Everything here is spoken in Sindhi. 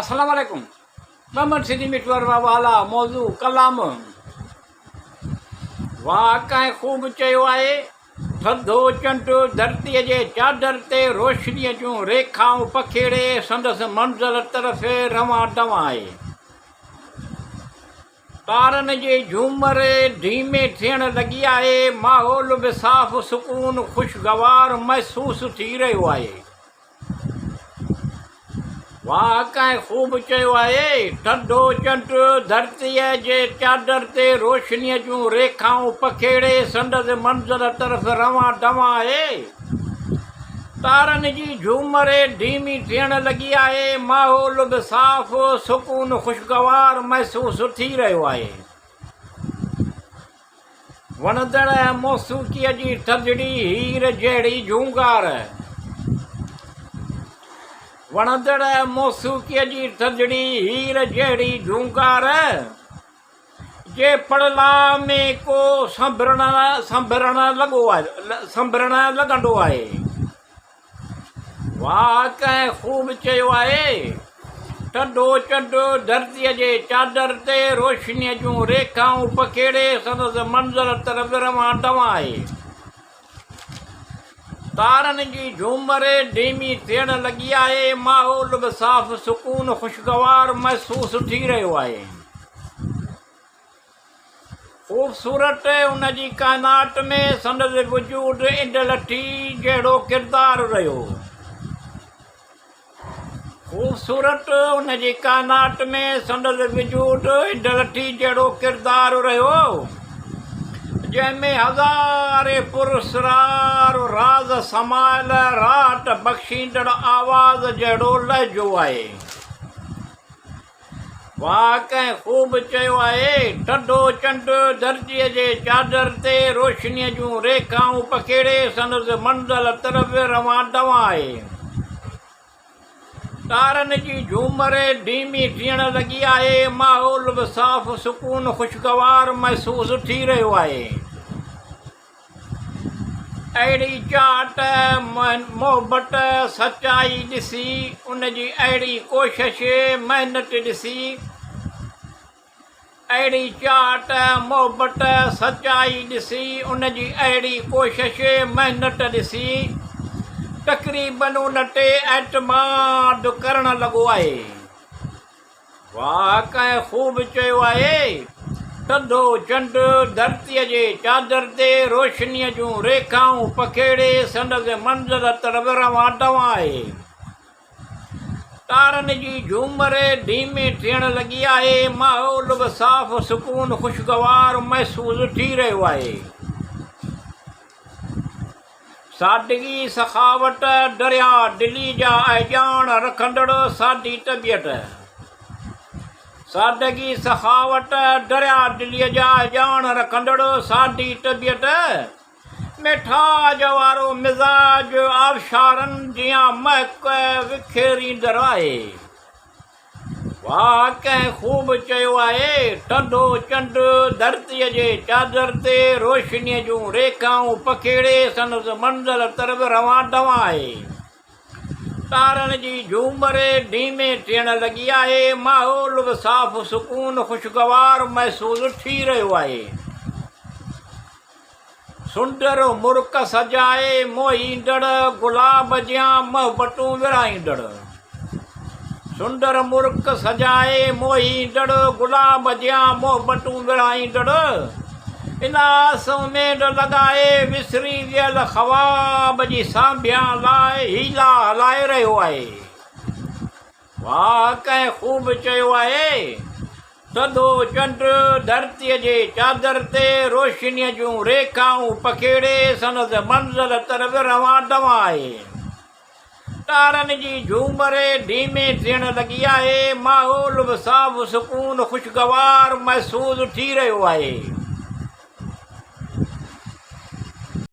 السلام عليڪم محمد سنڌي مٺو اروا والا موضوع ڪلام واھ ڪنهن خوب چيو آهي ٿڌو چنڊ ڌرتيء جي چادر تي روشنيء جون ريکائون پکيڙي سندس منزل طرف روان دوان آهي. تارن جي جهومر ڌيمي ٿيڻ لڳي آهي، ماحول به صاف سڪون خوشگوار محسوس ٿي رهيو آهي. واهه ڪنهن خوب چيو آهي، ٿڌو چنڊ ڌرتيء جي چادر تي روشنيء جون ريکائون پکيڙي سندس منزل طرف روان دوان آهي. تارن جي جهومر ڌيمي ٿيڻ لڳي آهي، ماحول به صاف، سڪون خوشگوار محسوس ٿي رهيو آهي. وڻندڙ موسيقيء جي ٿڌڙي هير جهڙي جهونگار. وڻندڙ موسيقيء جي ٿڌڙي هير جهڙي جهونگار. جي پڙلاء ۾ ڪو سنڀرڻ سنڀرڻ لڳو آهي سنڀرڻ لڳندو آهي. واهه ڪنهن خوب چيو آهي. ٽڍو چنڊ ڌرتيء جي چادر تي روشنيء جون ريکائون پکيڙي سندس منزل طرف روان دوان آهي. تارن جي جهومر ڌيمي ٿيڻ لڳي آهي، ماحول به صاف سڪون خوشگوار محسوس ٿي رهيو آهي. خوبصورت ان جي ڪائنات ۾ سندس وجود انڊلٺي جهڙو ڪردار رهيو. خوبصورت ان جي ڪائنات ۾ سندس وجود انڊلٺي جهڙو ڪردار رهيو، جنهن ۾ هزارين پراسرار راز سمايل راحت بخشيندڙ آواز جهڙو لهجو آهي. واهه ڪنهن خوب چيو آهي، ٿڌو چنڊ ڌرتيء جي چادر تي روشنيء جون ريکائون پکيڙي سندس منزل طرف روان دوان آهي. تارن جي جهومر ڌيمي ٿيڻ لڳي آهي، ماحول به صاف سڪون خوشگوار محسوس ٿي رهيو آهي. اهڙي چاهت، محبت، سچائي ڏسي، ان جي اهڙي ڪوشش، محنت ڏسي، اهڙي چاهت، محبت، سچائي ڏسي، ان جي اهڙي ڪوشش، محنت ڏسي، تقريبن ان تي اعتماد ڪرڻ لڳو آهي. واهه ڪنهن خوب چيو آهي، ٿڌو چنڊ ڌرتيء جي چادر تي روشنيء جون ريکائون پکيڙي سندس منزل طرف روان دوان آهي. تارن جي جهومر ڌيمي ٿيڻ لڳي آهي، ماحول به صاف سڪون خوشگوار محسوس ٿي رهيو آهي. سادگي، سخاوت، درياء دلي جا اهڄاڻ رکندڙ سادي طبيعت. سادگي، سخاوت، درياء دلي جا اهڄاڻ رکندڙ سادي طبيعت، ميٺاج وارو مزاج آبشارن جيان مهڪ وکيريندڙ آهي. واهه ڪنهن خوب چيو آهي، ٿڌو چنڊ ڌرتيء جي چادر تي روشنيء جون ريکائون پکيڙي سندس منزل طرف روان دوان آهي. تارن جي جهومر ڌيمي ٿيڻ لڳي آهي، ماحول به صاف سڪون خوشگوار محسوس ٿي رهيو آهي. سندر مرڪ سجائي موهيندڙ گلاب جيان محبتون ورهائيندڙ. سندر مرڪ سجائي موهيندڙ گلاب جيان محبتون ورهائيندڙ. ان آس اميد لڳائي وسري ويل خواب جي سانڀيان لاء حيلا هلائي رهيو آهي. واهه ڪنهن خوب چيو آهي. ٿڌو چنڊ ڌرتيء جي چادر تي روشنيء جون ريکائون پکيڙي سندس منزل طرف روان دوان آهي. تارن جي جهومر ڌيمي ٿيڻ لڳي آهي. ماحول به صاف سڪون خوشگوار محسوس ٿي رهيو آهي.